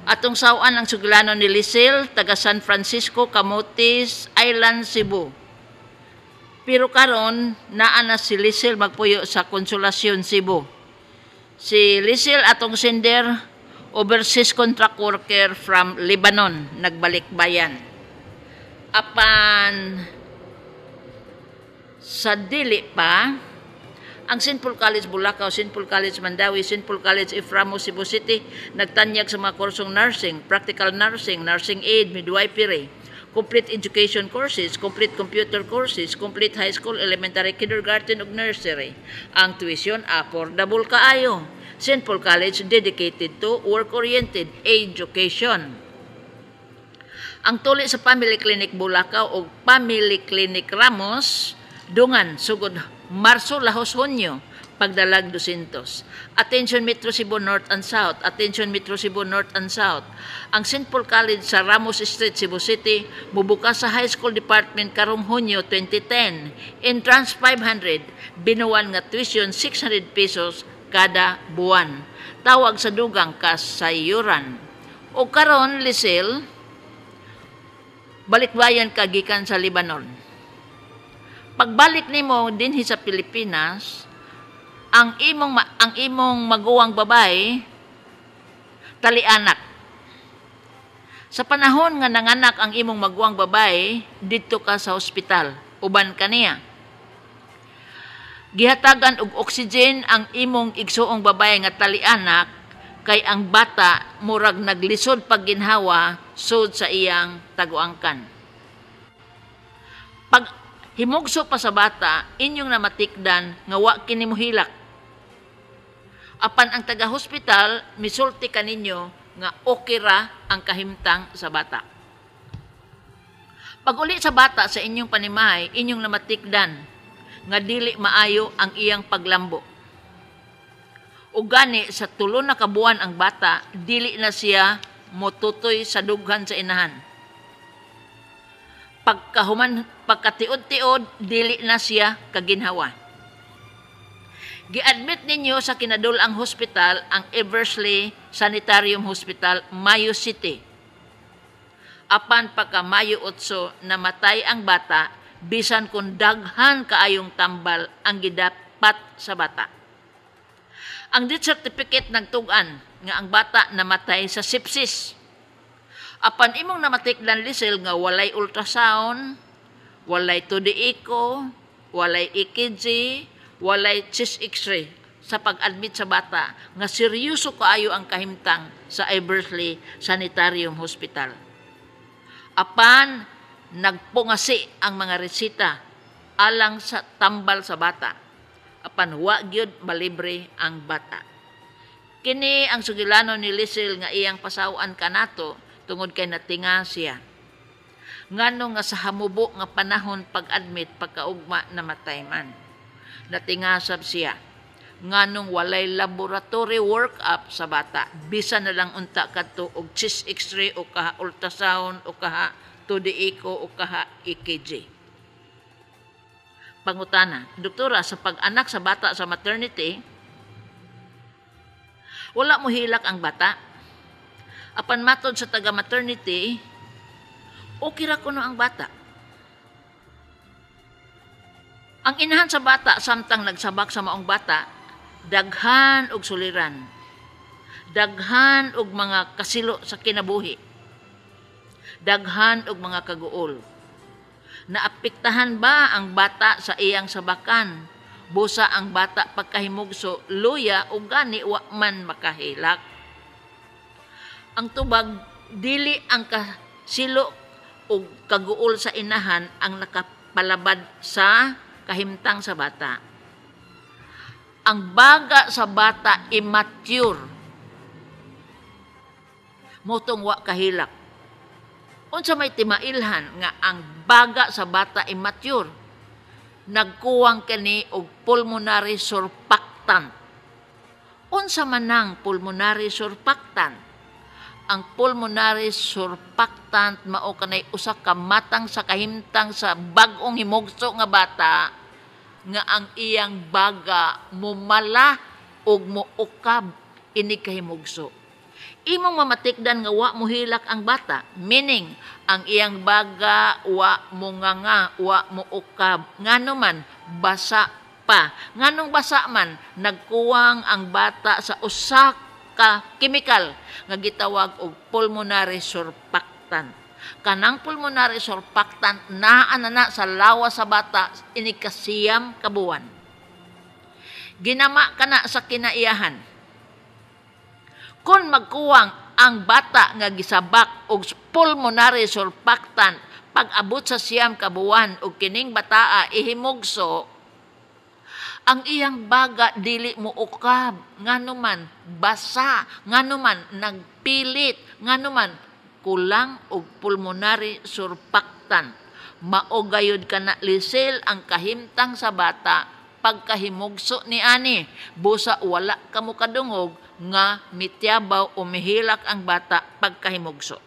Atong saw-an ang sugilanon ni Lisel, taga San Francisco, Camotes Island, Cebu. Pero karon naa na si Lisel magpuyo sa Consolacion, Cebu. Si Lisel, atong sender, overseas contract worker from Lebanon, nagbalik bayan. Apan sa dili pa, ang St. Paul College Bulacau, St. Paul College Mandaue, St. Paul College F. Ramos Cebu City, nagtanyag sa mga kursong nursing, practical nursing, nursing aid, midwifery, complete education courses, complete computer courses, complete high school, elementary, kindergarten ug nursery. Ang tuition affordable kaayo. St. Paul College, dedicated to work-oriented education. Ang tuli sa Family Clinic Bulacau ug Family Clinic Ramos dungan sugod Marso lahos Hunyo, pagdalag 200. Attention, Metro Cebu North and South. Attention, Metro Cebu North and South. Ang St. Paul College sa Ramos Street, Cebu City, mubukas sa High School Department karong Hunyo 2010. Entrance 500, binuan nga tuition 600 pesos kada buwan. Tawag sa dugang kasayuran. O karon, Lisel, balikbayan ka gikan sa Lebanon. Pagbalik nimo dinhi sa Pilipinas, ang imong maguwang babae talianak. Sa panahon nga nanganak ang imong maguwang babae, didto ka sa ospital, uban kaniya. Gihatagan og oxygen ang imong igsuong babae nga talianak kay ang bata murag naglisod pagginhawa sud sa iyang taguangkan. Pag himugso pa sa bata, inyong namatikdan nga wa kini mohilak. Apan ang taga-hospital misulti kaninyo nga okay ra ang kahimtang sa bata. Pag uli sa bata sa inyong panimahay, inyong namatikdan nga dili maayo ang iyang paglambo. O gani sa 3 na kabuan ang bata, dili na siya motutoy sa dughan sa inahan. Pagkahuman, pagkatiod-tiod, dili na siya kaginhawa. Giadmit ninyo sa kinadul-ang hospital, ang Eversley Sanitarium Hospital, Mayo City. Apan pagka Mayo 8, namatay ang bata, bisan kung daghan kaayong tambal ang gidapat sa bata. Ang death certificate nagtug-an nga ang bata namatay sa sepsis. Apan imong namatikdan, Lisel, nga walay ultrasound, walay 2D echo, walay EKG, walay chest x-ray sa pag-admit sa bata nga seryoso kaayo ang kahimtang sa Eversley Sanitarium Hospital. Apan nagpungasi ang mga resita alang sa tambal sa bata. Apan wa gyud malibre ang bata. Kini ang sugilanon ni Lisel nga iyang pasaw-an kanato tungod kay natinga siya. Ngano nga sa hamubo nga panahon pag-admit, pagkaugma namatay man. Natinga sab siya. Nganong walay laboratory work-up sa bata, bisan na lang unta kadto og chest x-ray o kaha ultrasound o kaha 2D echo o kaha EKG. Pangutana, Doktora, sa pag-anak sa bata sa maternity, wala mo hilak ang bata. Apan matod sa taga-maternity, okay ra kuno ang bata. Ang inahan sa bata samtang nagsabak sa maong bata, daghan og suliran, daghan og mga kasilo sa kinabuhi, daghan og mga kaguol. Naapektahan ba ang bata sa iyang sabakan? Busa ang bata pagkahimugso, luya o gani wa man makahilak. Ang tubag, dili ang kasilo o kaguol sa inahan ang nakapalabad sa kahimtang sa bata. Ang baga sa bata immature. Motong wa kahilak. Unsa may timailhan nga ang baga sa bata immature? Nagkuwang kani og pulmonary surfactant. Unsa man ang pulmonary surfactant? Ang pulmonary surfactant mao kanay usa ka matang sa kahimtang sa bag-ong himugso nga bata nga ang iyang baga mumala og muukab inig kahimugso. Imong mamatikdan nga wa mohilak ang bata, meaning ang iyang baga wa mo nganga, wa mo ukab. Ngano man, basa pa. Nganong basa man? Nagkuwang ang bata sa usa ka chemical nga gitawag og pulmonary surfactant. Kanang pulmonary surfactant naa na na sa lawas sa bata inig ka-9 ka buwan. Ginama kana sa kinaiyahan. Kung magkuwang ang bata nga gisabak og pulmonary surfactant pag abot sa 9 ka buwan og kining bataa ihimugso, ang iyang baga dili mo ukab. Ngano man, basa. Ngano man, nagpilit. Ngano man, kulang og pulmonary surfactant. Mao gayud kana, Lisel, ang kahimtang sa bata pagkahimugso ni ani. Busa wala ka mo kadungog nga mitiyabaw o mihilak ang bata pagkahimugso.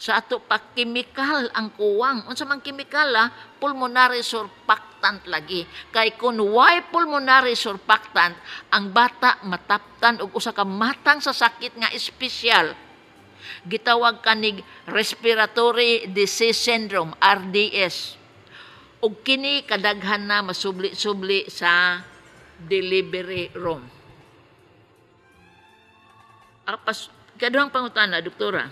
Sa ato pa, chemical ang kuwang. Unsa man chemical, ah? Pulmonary surfactant lagi. Kay kun way pulmonary surfactant, ang bata mataptan og usa ka matang sa sakit nga espesyal. Gitawag kanig respiratory disease syndrome, RDS. Ug kini kadaghan na masubli-subli sa delivery room. Apas, kaduhang pangutana, Doktora.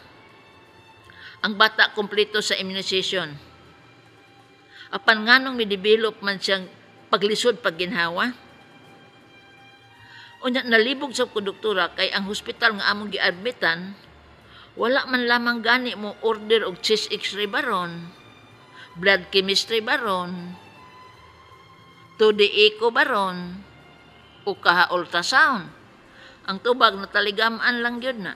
Ang bata kompleto sa immunization. Apan nganong mi-develop man siyang paglisod pagginhawa? Unya nalibog sa ko, Doktora, kay ang hospital nga among giadmitan wala man lamang gani mo order og chest X-ray baron, blood chemistry baron, 2D echo baron, o kaha ultrasound. Ang tubag nataligaman lang gyud na.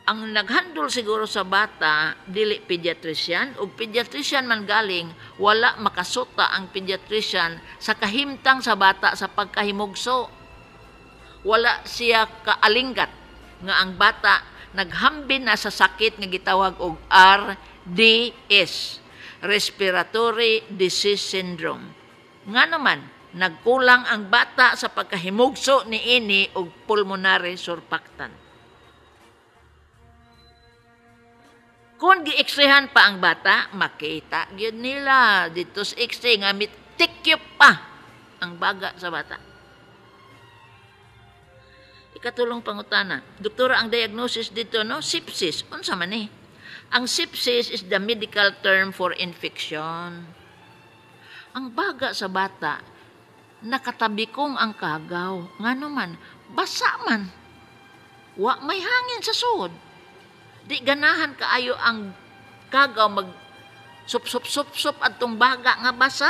Ang naghandle siguro sa bata dili pediatrician, ug pediatrician man galing, wala makasuta ang pediatrician sa kahimtang sa bata sa pagkahimugso. Wala siya kaalinggat nga ang bata naghambin na sa sakit nga gitawag og RDS, Respiratory Disease Syndrome. Nga naman, nagkulang ang bata sa pagkahimugso niini og pulmonary surfactant. Kung gi-x-rayhan pa ang bata, makita gyud nila dito sa x-ray nga mitikyop pa ang baga sa bata. Ikatulong pangutana, Doktora, ang diagnosis dito, no, sepsis, unsa man ni? Ang sepsis is the medical term for infection. Ang baga sa bata, nakatabikong ang kagaw. Ngano man, basa man. Wa may hangin sa sud. Di ganahan kaayo ang kagaw mag sup sup sup sup adtong baga nga basa.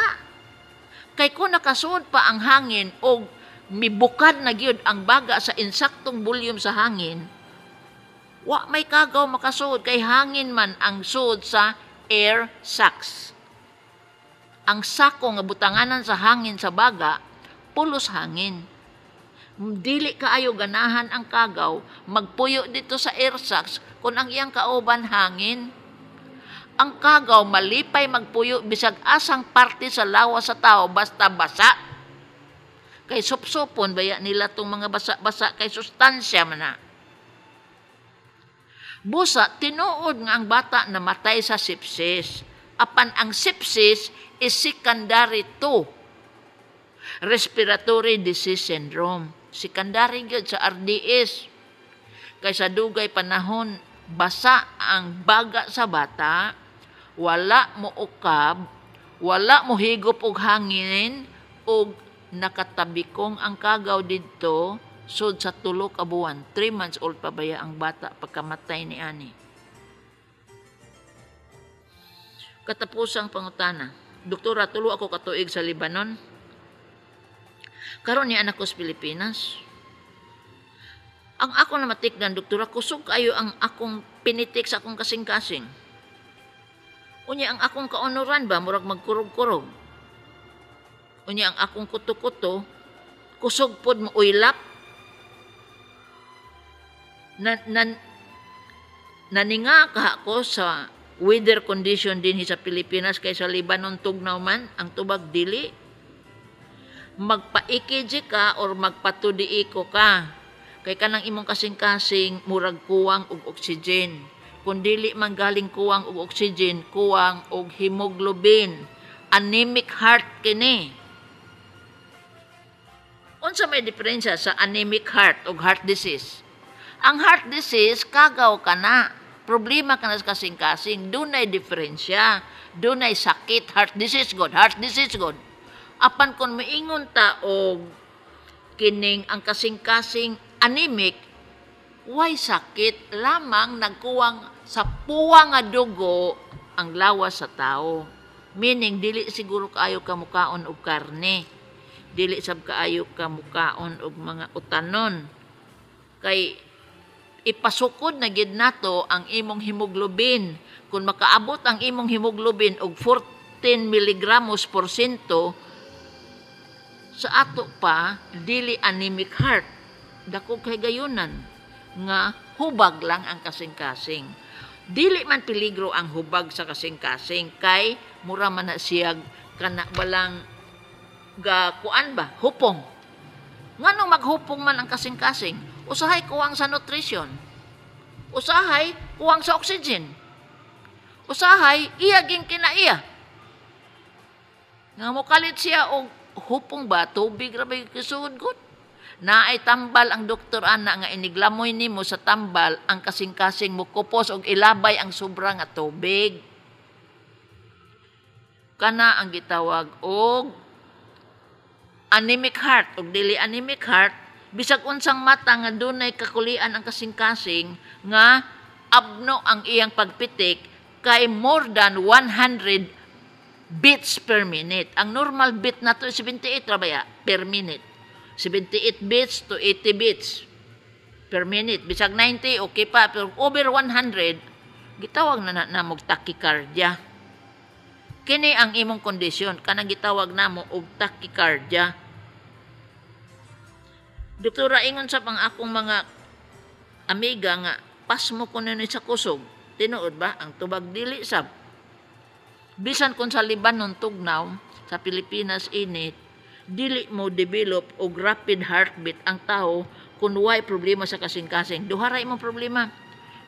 Kay kung nakasuod pa ang hangin og mibukad na gyud ang baga sa insaktong volume sa hangin, wa may kagaw makasuod kay hangin man ang suod sa air sacs. Ang sako nga butanganan sa hangin sa baga, pulos hangin. Dili kaayo ganahan ang kagaw magpuyo dito sa air sacs kung ang iyang kauban hangin. Ang kagaw malipay magpuyo bisag asang parte sa lawas sa tao basta basa. Kay supsupon baya nila tong mga basa-basa kay sustansya man na. Busa tinuod nga ang bata namatay sa sepsis. Apan ang sepsis is secondary to respiratory disease syndrome. Secondary gyud sa RDS. Kay sa dugay panahon basa ang baga sa bata, wala mo ukab, wala mo higop og hangin, og nakatabikong ang kagaw didto sud sa 3 ka buwan. 3 months old pa baya ang bata pagkamatay ni ani. Katapusang pangutana, Doktora, 3 ako katuig sa Lebanon. Karon ni anak ko sa Pilipinas. Ang ako na matikdan, Doktora, kusog kayo ang akong pinitik sa akong kasing-kasing. Unya ang akong kaunuran ba, murag magkurog-kurog. Unya ang akong kuto-kuto, kusog pod mo uylap. Naninga ka ako sa weather condition din sa Pilipinas kay sa Lebanon tugnaw man, ang tubag dili. Magpa-EKG ka or magpa-2D echo ka. Kay kanang imong kasing-kasing murag kuwang og oxygen. Kung dili man galing kuwang og oxygen, kuwang og hemoglobin. Anemic heart kini. Unsa may diferensya sa anemic heart ug heart disease? Ang heart disease, kagaw ka na. Problema ka na sa kasing-kasing. Dunay diferensya. Dunay sakit. Heart disease god. Heart disease god. Apan kung moingon ta og kining ang kasing-kasing anemic, way sakit, lamang nagkuwang sa puwa nga dugo ang lawas sa tao. Meaning, dili siguro kaayo ka mukaon og karne. Dili sab kaayo ka mukaon og mga utanon. Kay ipasukod na gid nato ang imong hemoglobin. Kung makaabot ang imong hemoglobin og 14 miligramos porsyento, sa ato pa, dili anemic heart. Dako kay gayunan nga hubag lang ang kasing-kasing. Dili man peligro ang hubag sa kasing-kasing kay mura man na siyag kana balang ga kuan ba, hupong. Nganong maghupong man ang kasing-kasing? Usahay kuwang sa nutrition. Usahay kuwang sa oxygen. Usahay iya ging kinaiya. Nga mokalit siya og hupong ba, tubig ra ba kisugod gud. Naay tambal ang doktor ana nga iniglamoy nimo sa tambal ang kasing-kasing mo kupos og ilabay ang sobra nga tubig. Kana ang gitawag og anemic heart og dili anemic heart, bisag unsang mata nga dunay kakulian ang kasing-kasing nga abno ang iyang pagpitik kay more than 100 beats per minute. Ang normal beat nato is 78 ra baya per minute. 78 beats to 80 beats per minute. Bisag 90 okay pa, pero over 100 gitawag na na namog tachycardia. Kini ang imong kondisyon, kanang gitawag namo og tachycardia. Doktora, ingon sa pang akong mga amiga nga pasmo ko ni sa kusog. Tinuod ba ang tubag dili sab? Bisan kung sa Lebanon tugnaw, sa Pilipinas init, dili mo develop og rapid heartbeat ang tao kung way problema sa kasing-kasing. Duha ra imong problema.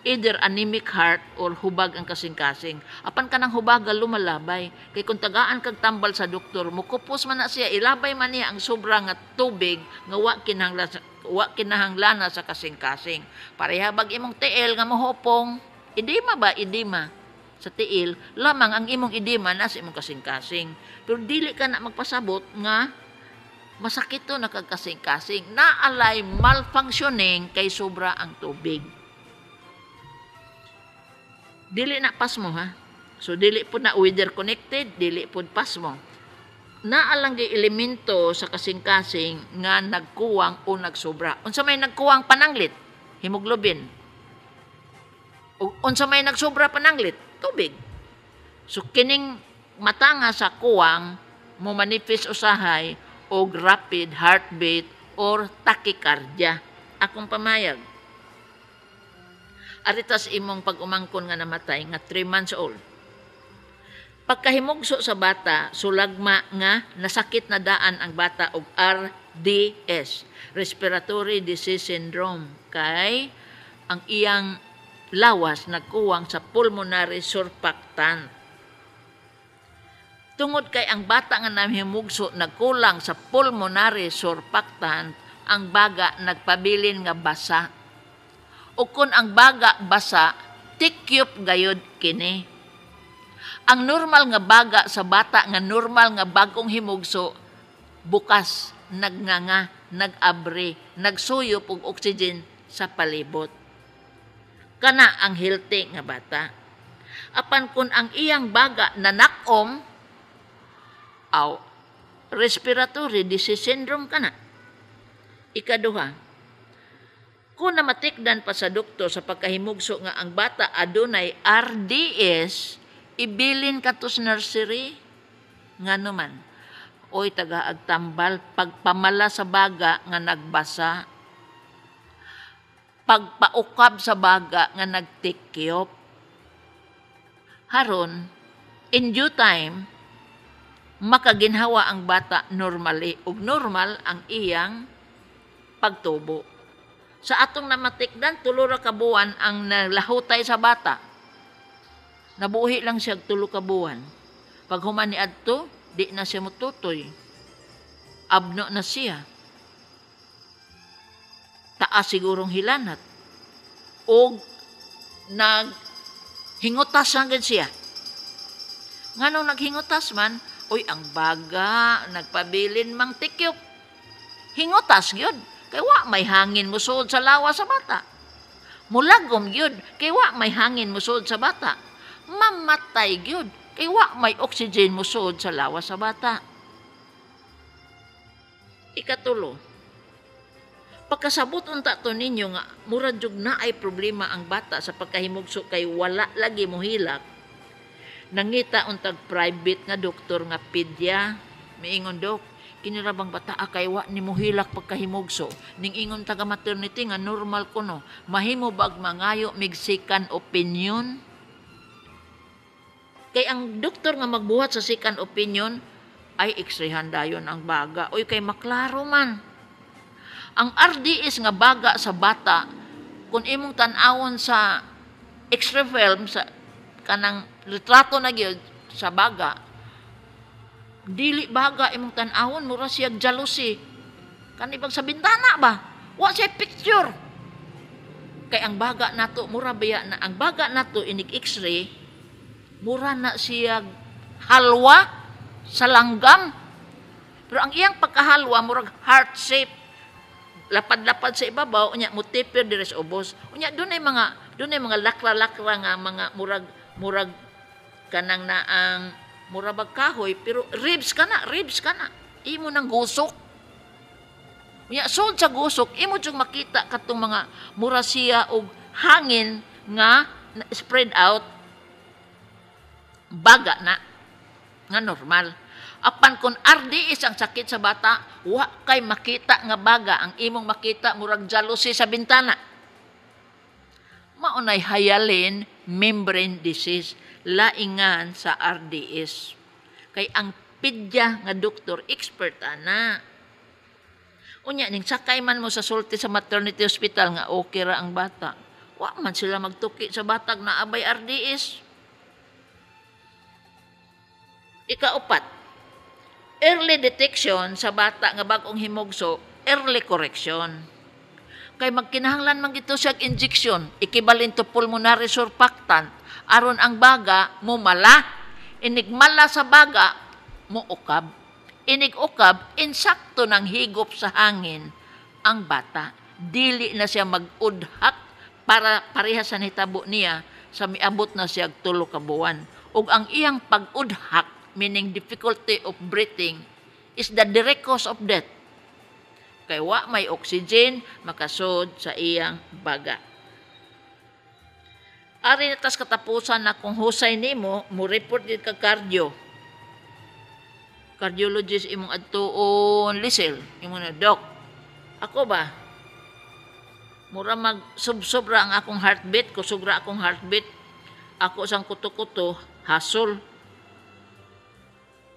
Either anemic heart or hubag ang kasing-kasing. Apan kanang hubaga lumalabay. Kay kung tagaan kag tambal sa doktor, mukupos man na siya, ilabay man niya ang sobra nga tubig nga wa kinahanglan sa kasing-kasing. Pareha bag imong tiil nga mohupong, edema ba? Edema sa tiil, lamang ang imong edema nasa imong kasing-kasing. Pero dili ka na magpasabot nga masakit to nakagkasing-kasing. Naalay malfunctioning kay sobra ang tubig. Dili na pasmo ha. So dili po na weather connected, dili po pasmo. Naalang gay elemento sa kasing-kasing nga nagkuwang o nagsobra. Unsa may nagkuwang pananglit? Hemoglobin. O unsa may nagsobra pananglit? Tubig. So kining mata nga sa kuwang mo manifest usahay og rapid heartbeat or tachycardia. Akong pamayag. Aritas imong pag-umangkon nga namatay nga 3 months old. Pagkahimugso sa bata, sulagma nga nasakit na daan ang bata og RDS, Respiratory Disease Syndrome, kay ang iyang lawas nagkuwang sa pulmonary surfactant. Tungod kay ang bata nga nahimugso nagkulang sa pulmonary surfactant, ang baga nagpabilin nga basa. O kung ang baga basa, tikyop gayod kini. Ang normal nga baga sa bata nga normal nga bagong himugso, bukas, nagnganga, nag-abre, nagsuyop og oxygen sa palibot. Kana ang healthy nga bata. Apan kung ang iyang baga nanakom, aw, respiratory disease syndrome kana. Ikaduha, kung namatikdan pa sa doktor sa pagkahimugso nga ang bata adunay RDS, ibilin kato sa nursery. Ngano man? Oy, tagaag tambal, pagpamala sa baga nga nagbasa, pagpaukab sa baga nga nagtikyop. Haron, in due time, Makaginhawa ang bata normally ug normal ang iyang pagtubo. Sa atong namatikdan, 3 ra ka buwan ang nalahutay sa bata. Nabuhi lang siya 3 ka buwan. Pag human ni adto, di na siya mututoy. Abno na siya. Taas sigurong hilanat. O nag hingutas na siya. Nganong naghingutas man, uy, ang baga, nagpabilin mang tikyop. Hingutas gyud. Kay wa may hangin musuod sa lawa sa bata. Mulagom gyud, kay wa may hangin musuod sa bata. Mamatay gyud, kay wa may oxygen musuod sa lawa sa bata. Ikatulo, pagkasabot unta to ninyo nga murag jud na ay problema ang bata sa pagkahimugso kay wala lagi mohilak, nangita untag private nga doktor nga pedya. Miingon, "Dok, kini ra bang bata kay wa ni mohilak pagkahimugso? Ning ingon taga maternity nga normal kuno. Mahimo bag mangayo mig second opinion?" Kay ang doktor nga magbuhat sa second opinion ay x-rayhan dayon ang baga. Uy, kay maklaro man. Ang RDS nga baga sa bata, kung imong tan-awon sa x-ray film, sa kanang litrato na gyud sa baga, dili baga imong tan-awon, mura siya jalousie. Kani bang sa bintana ba? Wa siya picture. Kay ang baga nato mura baya na ang baga nato inig x-ray, mura na siya halwa sa langgam. Pero ang iyang pagkahalwa murag heart shape. Lapad-lapad sa ibabaw, unya mutipir diri sa ubos. Unya dunay mga lakra-lakra nga mga murag kanang naang mura bag kahoy, pero ribs kana, ribs kana. Imo nang gusok. Unya sud sa gusok imo jud makita katong mga mura siya og hangin nga spread out, baga na nga normal. Apan kung RDS ang sakit sa bata, wa kay makita nga baga. Ang imong makita murag jalousie sa bintana. Maunay hyaline membrane disease, laingan sa RDS. Kay ang pedya nga doktor, expert ana. Unya ning sakay man mo sa sulti sa maternity hospital nga okay ra ang bata. Wa man sila magtuki sa batag na abay RDS. Ikaupat, early detection sa bata nga bag-ong himugso, early correction. Kay magkinahanglan man gito siya injection, equivalent to pulmonary surfactant, aron ang baga mo mala. Inigmala sa baga, mo ukab. Inig ukab, insakto ng higop sa hangin ang bata. Dili na siya mag-udhak para pareha sa nitabo niya sa miabot na siya 3 ka buwan. Ug ang iyang pag-udhak, meaning difficulty of breathing, is the direct cause of death. Kay wa may oxygen makasod sa iyang baga. Ari na tas katapusan na kung husay nimo, mo report gid ka cardio. Cardiologist imong adtuon, Lisel, imo na, "Doc. Ako ba? Mura mag subsobra ang akong heartbeat, kusugra akong heartbeat. Ako sang kuto-kuto, hasol.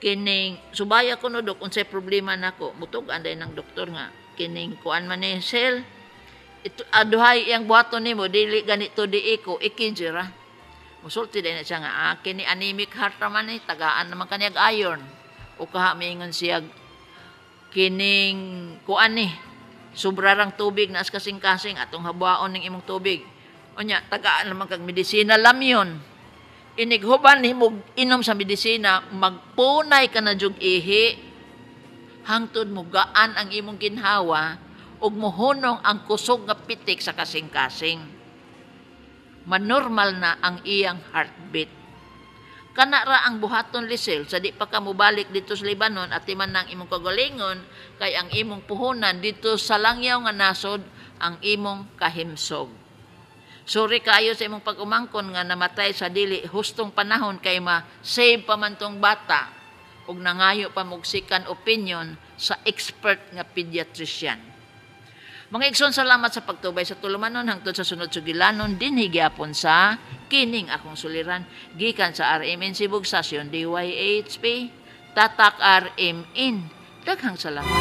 Kining subaya ko no, Dok, unsay problema nako?" Mutug-an ng doktor nga kining kuan man ni sel ito, aduhay iyang buhaton nimo, dili ganito di iko EKG ra." Musulti din na siya nga kini anemic heart ra man ni, tagaan naman kaniyag iron. O kaha miingon siya, "Kining kuan ni, sobra rang tubig na kasing-kasing, atong habaon ning imong tubig. Unya tagaan naman kag medisina." Lamyon, inighuban nimo inom sa medisina, magpunay ka na jug ihi hangtod mo gaan ang imong ginhawa ug mohunong ang kusog nga pitik sa kasing-kasing. Manormal na ang iyang heartbeat. Kana ra ang buhaton, Lisel, sa di pa ka mobalik dito sa Lebanon at timan ng imong kagalingon, kay ang imong puhunan dito sa langyaw nga nasod ang imong kahimsog. Sorry kaayo sa imong pag-umangkon nga namatay sa dili hustong panahon, kay ma-save pa man tong bata ug nangayo pa mog second opinion sa expert nga pediatrician. Mga igsoon, salamat sa pagtubay sa tulumanon hangtod sa sunod sugilanon dinhi gyapon sa kining akong suliran gikan sa RMN Cebu Station DYHP. Tatak RMN. Daghang salamat.